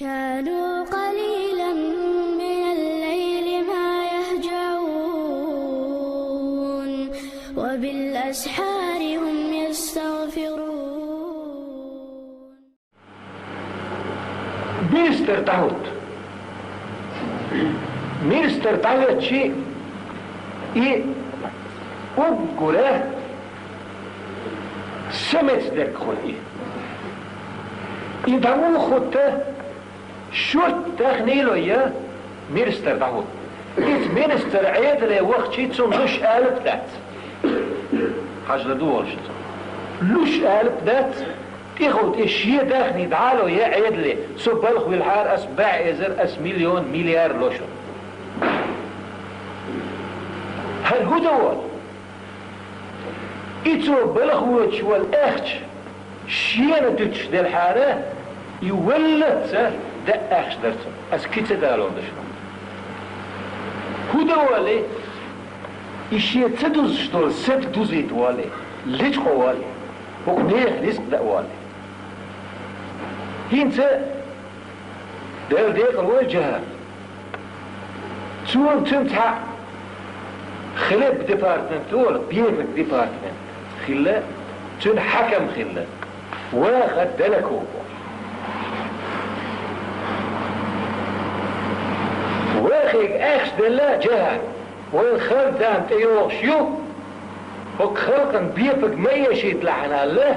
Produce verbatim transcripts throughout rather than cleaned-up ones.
كانوا قليلا من الليل ما يهجعون، وبالأسحار هم يستغفرون. Министр дӀахӀутта. Министр дӀахӀоттача и уггара са меца дерг хул и. И дӀа муха хӀутту, шортта дахнийла я министр дӀахӀутта. Иза министр Ӏедале вахча цунна луш алап дац. Хьажа ладугӀалаш иза. Луш алап дац, тӀехула тӀе шен дахни дӀало я Ӏедале, со балха вилхьара ас бӀаь эзар, ас миллион, миллиард ло шуна. ХӀара хӀун да вон? И цо балха воьдуш волу ахча шена дуьтуш делхьара, и валлалц а даьа ахча дара цунна. Ас кхин ца далор ду шуна. ХӀун дан воллий? И шен ца дузуш долу сад дузийта воллий, лечкъо воллий, хӀокху нехан ризкъ даа воллий. ХӀинца Дала декъала войла Джохар. Цо цуьнан цхьаъ хлеб департамент олу, бепиг департамент хилла, цуьнан хьаькам хилла. Ваха Далаков бохуш. Вахийга ахча делла Джохар. Вайн хар дам тӀейогӀуш ю, хӀокху халкъана бепиг ма эшийталахьана аьлла,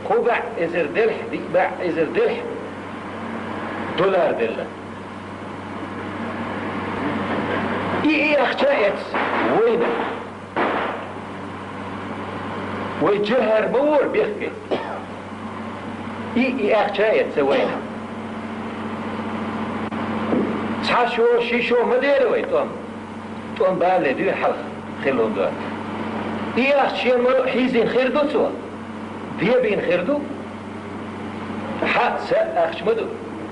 кхо бӀе эзар делахь, диъ бӀе эзар делахь доллар делла. И, и ахча эцна вайна. Вай Джохар ма вора бехке. И, и ахча эцна вайна. Цхьа шо, ши шо ма дера вай тӀом. ТӀом балале дуьйна хьалха хилла хӀума ду. И ахча шен ма хьийзийна хир ду цо. Дебийна хир ду. Хьан са ахча ма ду,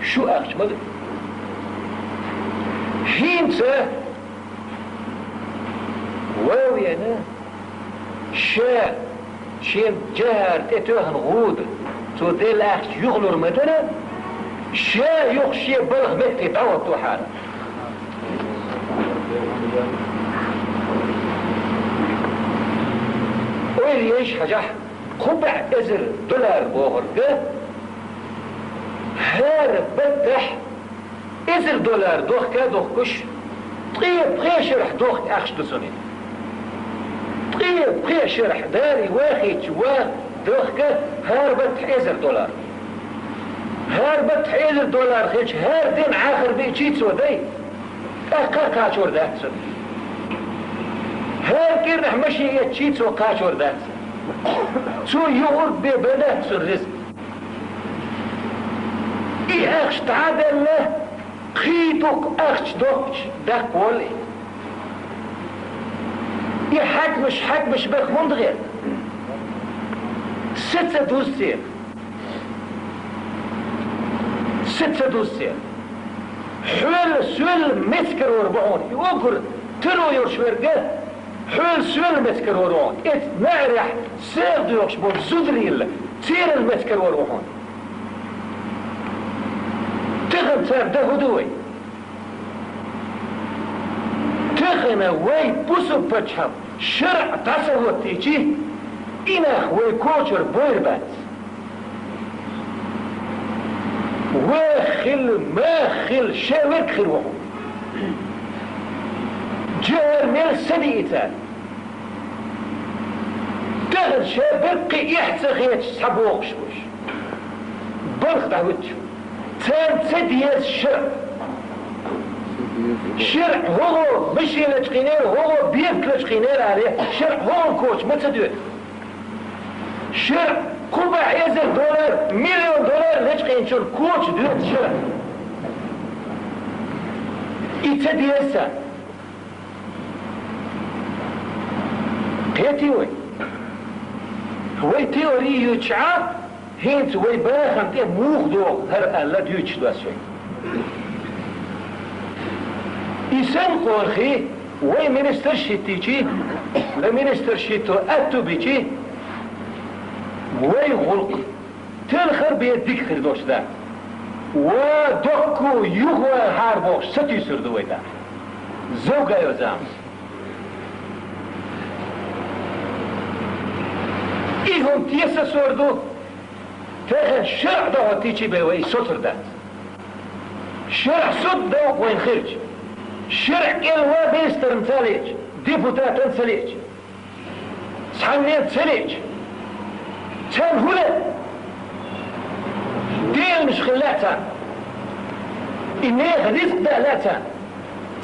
шу ахча ма ду. ХӀинца вовъена, ша шен Джохар тӀетоьхна гӀуда, цо делла ахча юхалур ма дара, ша юха шен балха метте дӀахӀоттахьара. Ойла еш хьажахь, кхо бӀе эзар доллар бохург, хӀара баттахь эзар доллар дохка а дохкуш, ткъе пхи шарахь дохка ахча ду цунна. Ткъе пхи шарахь дарий вахийча ван дохка хӀара баттахь эзар доллар. ХӀара баттахь эзар доллар хилча, хӀара ден Ӏахар биъчий цо дай, тӀаккха а кхачор дац цунна. ХӀара кӀирнахь машин эцчий цо кхачор дац. Цо юхург бен бен дац цунна ризкъ. И ахча дӀа а делла, кхин дукха ахча доккхуш даккха воллий. И хьаькамаш, хьаькамаш бех хӀунда гӀерта? Са ца дуза церан? Са ца дуза церан? Хьоьлла, соьлла мецкарор бу хьуна, и уггар таро йолуш верг а, хьоьлла соьлла мецкарор ву хьуна. Эцу наӀарехь сагӀа доьхуш болу зударийла, церан мецкарор ву хьуна. Тахана цара дан хӀун ду вай? Тахана вай бусу пачхьалкх шарӀ дӀа ца хӀоттийчи, и нах вай кочара бойр бац. Ваха хилла, маха хилла, шен верг хир ву хьуна. Джохар мел са диъи цара. Тахана ша баккхий эхь ца хеташ схьабогӀуш бу уьш. Балха дӀахӀуьттуш. Царна ца деза шарӀ. ШарӀ хӀокхо машина лачкъийнера, хӀокхо бепиг лачкъийнера аьлла, шарӀ хӀокхуьнан коча ма ца доьду. ШарӀ кхо бӀе эзар доллар, миллион доллар лачкъийначун коча доьду шарӀ. И ца деза царна. Кхетий вай? Вай теори юьйцуш Ӏа, хӀинца вай бахам тӀе муха догӀу хӀара аьлла дуьйцуш ду ас вай. И санна кхорхий, вай министрш хӀиттийчи, вай министрш хӀитто аьтту бичи, вай гӀуллакх телхар бен дика хир долуш дац. Ва докку юха хьарбохуш сатуьйсур ду вай тӀаккха. Зовгайо замас. И хӀума тесасор ду, тахана шарӀ дохьо тийчи бе вай соцур дац. ШарӀ суд довкъ вайн хирча. ШарӀ кӀел ва министрна ца леча, депутатан ца леча. Цхьанне ца леча. Царна хӀун ле? Деланаш хилла царна. И нехан ризкъ дан лаьа царна.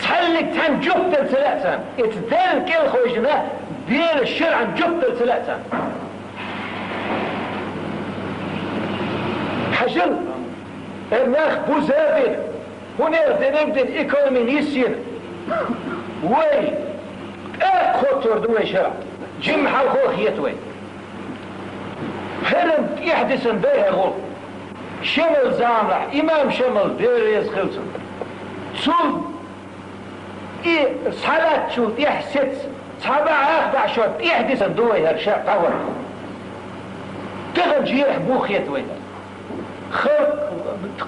Цхьаллиг цхьанна жоп дала ца лаьа царна. Эца Далла кӀел хойжина, Делан шарӀан жоп дала ца лаьа царна. Хьажал, э, нах буза бина. ХӀунера диниг дина, экономи нисйина. Вай тӀаккха хоттур ду вай шарӀ. Жимма хьалхо хета вай. ХӀарам тӀехь дисан дай хӀара гӀуллакх. Шемал заманахь, имам Шемал, Дела реза хила цунна. Цул и схьалаттачул тӀехь сецца, цхьа бӀаьха бӀаьшо тӀехь дисан ду вай хӀара шарӀ дӀавар. Тахана жерахь муха хета вай? Халкъ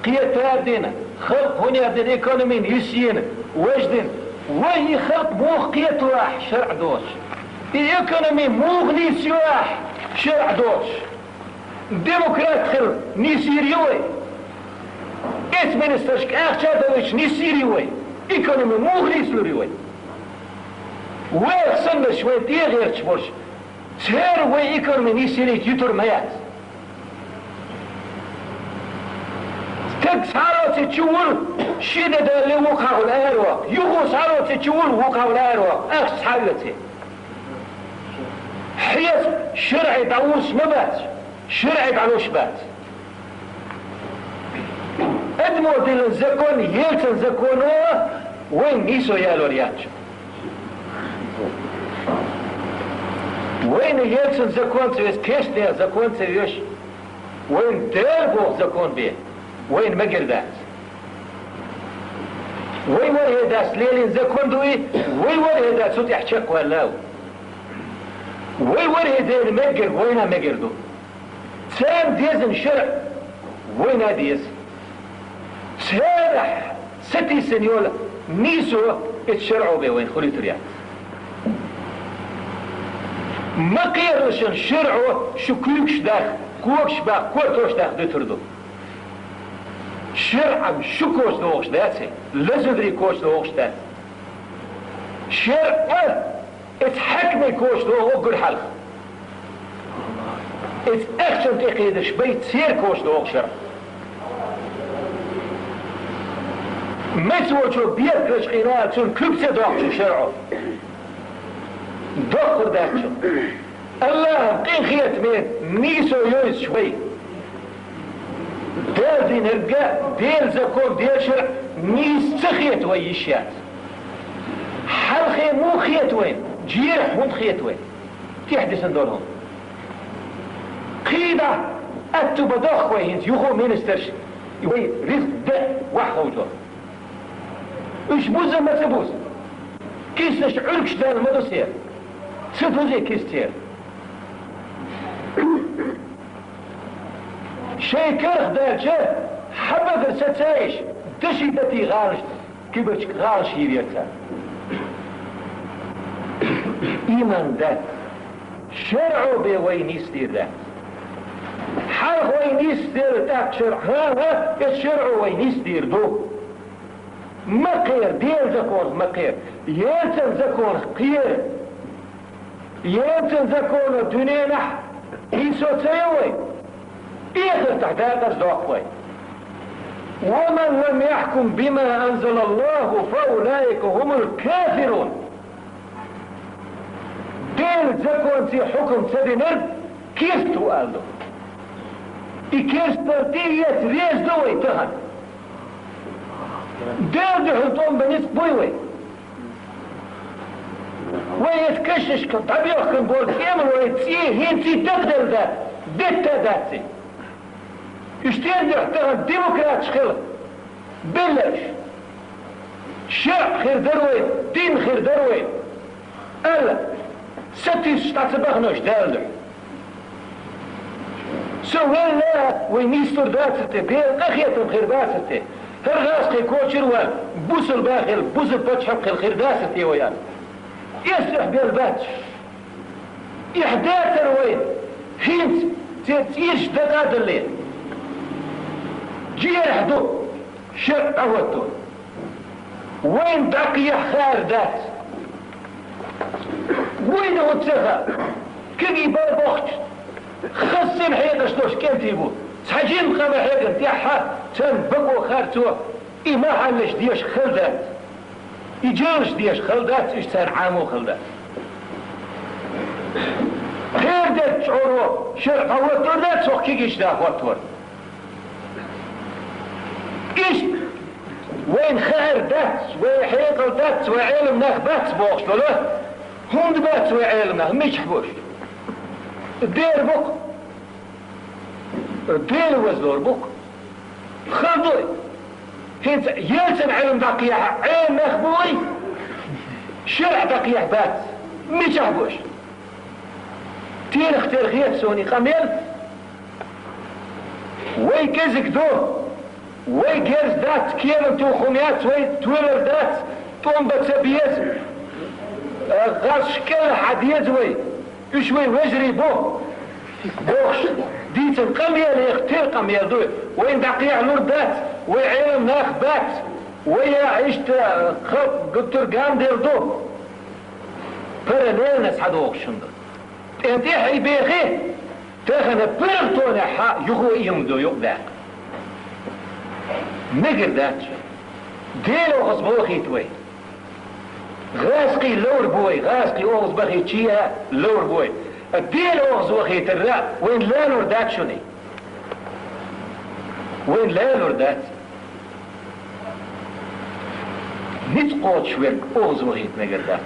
кхета дина, халкъ хӀунера дина, экономи нисйина, важа дина. Вай и халкъ муха кхето ахь шарӀ доцуш? И экономи муха нисйо ахь шарӀ доцуш? Демократ хила нисйийр ю вай? Эцминистрашка ахча а далуьйтуш нисйийр ю вай? Экономи муха нислур ю вай? Вайх саннарш вайн тӀегӀерташ болуш, церан вай экономи нисйита юьтур ма яц. Стаг схьалоций чу вур, ши де далли вукхахула аьрваккха. Юхо схьалоций чу вур, вукхахула аьрваккха. Ахча схьаоьций. Хьеца шарӀе дӀавуссуш ма бац, шарӀе дӀалуш бац. Адамо диллина закон, Ельцин законо вайн нийсо ялор яц. Вайна Ельцин закон ца веза, кечдер закон ца веш, вайна Дела боху закон бе, вайна мегар дац. Вай вархӀе дац лелийна закон ду и, вай вархӀе дац цу тӀехь чекхваьлла а ву. Вай вархӀе дена мегар, вайна мегар ду. Царна дезна шарӀ вайна деза. Царах сатийсина йолу нийсо эцу шарӀо бен вайн хуьлуьйтур яц. Ма кхералашан шарӀо шу куьйгаш даха, когаш баккха, кортош даха дуьтур ду. ШарӀам шу коча догӀуш дац, лазугри коча догӀуш дац. ШарӀа эца хьаькаме коча догӀу уггар хьалха. Эца ахчанна тӀекхийдаш бай церан коча догӀу шарӀа. Меца волчо бехкаш къийна цунна куьг ца доккхучу шарӀо. Доккхур дац цунна. Аллахьан къинхетаме нийсо йовзуш вай. Дала динарг а, Делан закон, Делан шарӀ нийса ца хета вай йиш яц. Хьалхе муха хета вайна? Жерахь хӀунда хета вай? ТӀехь дисан долу хӀума. Кхийда, аьтту бан дохку вай хӀинца юхо министраш, и вай ризкъ де ваьхьа ховжо. Уьш буза ма ца буза? Киснаш Ӏуьргаш даьлла ма ду церан? Ца дузий кист церан? Шайн карах даьлча, хьабагара ца цаьйш, даший датий гӀалаш, кибарчка гӀалаш йийр яра цара. Ийман дац. ШарӀо бен вай нисдийр дац. Хьалха вай нисделла тӀаккха шарӀ, хӀан-хӀа, эца шарӀо вай нисдийр ду. Ма кхера, Делан законах ма кхера, Ельцин законах кхера. Ельцин законо дуьненахь нийсо ца йо вай, эхартахь дакъаза доккху вай. «ومن لم يحكم بما أنزل الله فأولئك هم الكافرون». Делан законца хьукам ца динарг керст ву аьлла ду. И керстал тӀеэца веза ду вай тахана. Делан дуьхьал тӀом бан ницкъ буй вай? Вай эца кешнашка дӀабоьхкина болу кӀемалойн цӀий хӀинций дакъаделла дац, детта а дац и. Уьш стенна дуьхьа тахана демократаш хила? Белла уьш. ШарӀ хир дара вай, дин хир дара вай аьлла, сатуьйсуш дӀа ца бахана уьш Далла дуьхьа. Со велла, вай нийслур дацар те, Делан къахетам хир бацар те. ХӀара гӀазкхий кочара вар, бусалба хила, бусалба паччахь хила хир дацар те вай аьнна. Эс эхь бел бац. Эхь дацар вай, хӀинца церан цӀераш дакъа а дале. Жиэрхь ду, шарӀ дӀахӀотто. Вайна дӀакхехьа хаар дац. Вайна оццаха кегий бала бохча, хаззина хьекъаш долча кӀентий бу. Цхьа жима къам хьегна тӀехьа царна бакъо харцо, и махьаллаш деша хала дац. И жалаш деша хала дац, уьш царна Ӏамо хала дац. Кхера дерг чӀоро шарӀ дӀахӀоттор дац, цох кегийча да хӀоттор. Иштта вайна хаар дац, вай хьекъал дац, вай Ӏелам нах бац бохуш долу, хӀунда бац вай Ӏелам нах, мичахь бу уьш? Дера бу-кх. Дела вазлур бу-кх. Хала ду. ХӀинца Ельцин Ӏилма дӀакхехьа Ӏелам нах бу вай, шарӀ дӀакхехьа бац. Мичахь бу уьш? Тенах тера хета суна и къамел. Вай кӀезиг ду, вай герз дац, кеман тухум яц, вай тоьлар дац, тӀом бан ца беза. ГӀазкхаша кӀелхьа деза вай. Уьш вай вежарий бу, бохуш, дийцина къамелех тера къамел ду. Вайна дӀакхехьалур дац, вай Ӏелам нах бац, вай я иштта халкъ гуттар гамдел ду. Параллельно схьадохуш хӀума ду. ТӀен тӀехь и бехи, тахана паргӀатонехь юха ийман ду юкъадаккха. Мегар дац вай. Дела оха бохийта вай. ГӀазкхий ловр бу вай, гӀазкхий оха бахийта чия ловр бу вай. Дела оха вахийтарра вайна лалур дац шуна. Вайна лалур дац. Ницкъ кхочуш верг оха вахийта мегар дац.